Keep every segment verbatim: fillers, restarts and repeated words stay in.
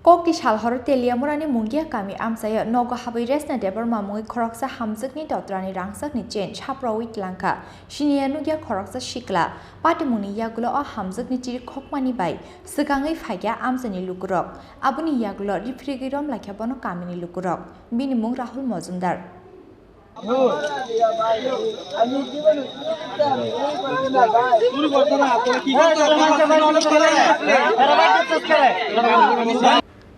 Kokti salhoro Teliamurani Mungia kami amchaio nogo habwi Resna Debbarma mungwi khoroksa hamjwkni totrani rangchakni chain saprowi tlangkha. Siniya nukya khoroksa sikla. Patimungni yagulo o hamjwkni chiri khokmani bai swkangwi phaikha amchaini lukurok. Aboni yagulo riphrigwi romlaikha bono kamini lukurok. Bini mung Rahul Mojumdar.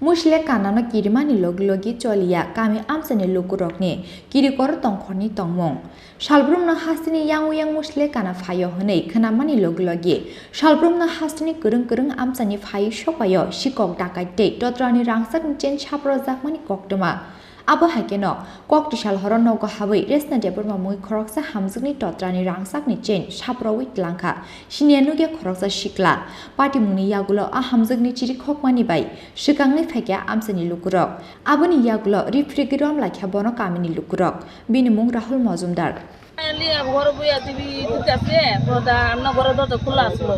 Musle kanano kirimani logi logi choliya kami amchaini lukurokni kirikor tongkhorni tongmung. Salbrumno hasteni yang uyang musle kana phaio hwnwi khnamani logi logi salbrumno hasteni kwrwng kwrwng amchaini phaiwi sokpaio sikok dakai tei totrani rangchakni chain saprojakmani koktwma. Abo hai kheno, kokti salhoro nogo habwi Resna Debbarma mungwi khoroksa hamjwkni totrani rangchakni chain saprowi tlangkha. Siniya nukya khoroksa sikla. Patimungni yagulo a hamjwkni chiri khokmani bai swkangwi phaikha amchaini lukurok. Aboni yagulo riphrigwi romlaikha bono kamini lukurok. Bini mung Rahul Mojumdar. Liya ghoro buya T V dukha se, poda amna ghoro dorja khula aslo.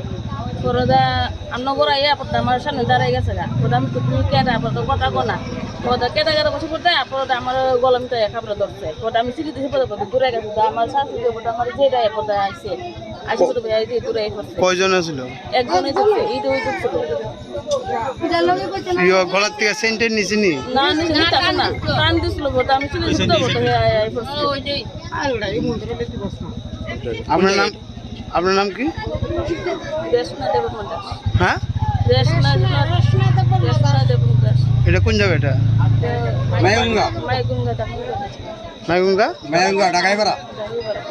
Poda amna ghoro aiya, poda amar samne darai gese ga. Poda ami tukuni keda, poda gota gona. Poda keda keda bosi poda, poda amar gola mita ya khabra dorse. Poda ami sidi dise poda, poda durai gese, poda amar sasi, poda amar jeda ya, poda aise. Aise poda bhai, aise durai porse. কয়জন আছিল? Ekjon oi dorse, idu oi dorse. ইয়ো, গলাত থেকে সেন্টের নিছে নি? না, নিছে নি, তাকে না। টান দিছিল বটে, আমি শুনে দিতে বটে, হে, হে, হে, করছে। আপনার নাম, আপনার নাম কি? রেশমা দেবকুমার দাস। হ্যাঁ? রেশমা দেবকুমার, রেশমা দেবকুমার দাস। এটা কোন জায়গা এটা? এটা মায়াগঙ্গা। মায়াগঙ্গা, দামোদর। মায়াগঙ্গা? মায়াগঙ্গা, ঢাকাইপাড়া। ঢাকাইপাড়া।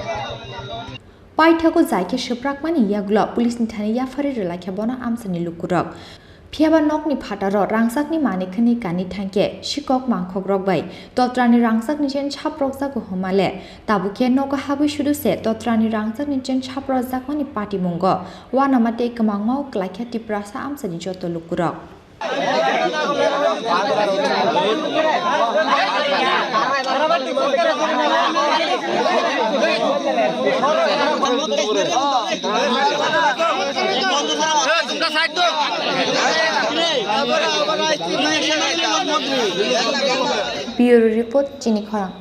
Paithago jai khe swprakmani yagulo police ni thani yaphari rwlaikha bono amchaini lukurok. Phiyaba nokni phataro rangchakni manwi khwnwi kani thangkhe sikok mangkhokrok bai totrani rangchakni chain saprokjago hwnmale, tabukhe nogo habwi sudu se totrani rangchakni chain saprokjakmani patimungo uanama tei kwmangma o kwlaikha Tiprasa amchaini joto lukurok. Bureau Report, Chini Khorang.